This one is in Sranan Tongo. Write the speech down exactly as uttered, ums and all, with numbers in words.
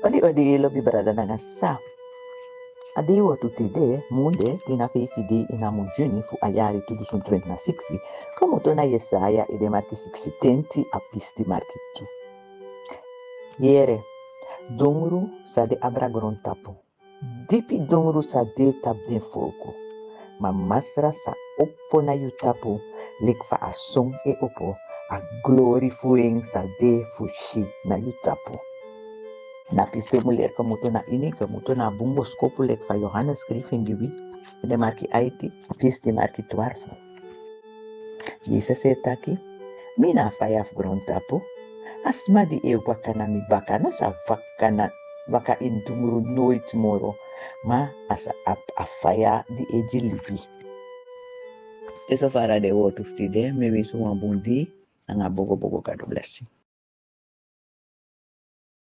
Odi odi, lobi brada nanga sa. A dei wortu tide, munde, tin na feifi dei ini a mun Juni fu a yari tu dusun twenti na siksi, komoto na Yesaya ede marki siksi tenti, a pisi di marki tu. Yere, dungru sa de abra grontapu. Dipi dungru sa de tapu den folku. Ma Masra sa opo na yu tapu, leki fa a son e opo, a glori fu en sa de fu si na yu tapu. Na pisi pe mu leri komoto na ini, komoto na a bun boskopu leki fa Yohanes skrifi en gi wi, den marki aiti, a pisi di marki twarfu. Yesus e taki, mi na a faya fu grontapu, a sma di e waka na mi baka no sa waka na, waka ini dungru noiti moro, ma a sa abi a faya di e gi libi. Te so fara den wortu fu tide, mi e winsi un wan bun dei, nanga bogo bogo Gado blesi.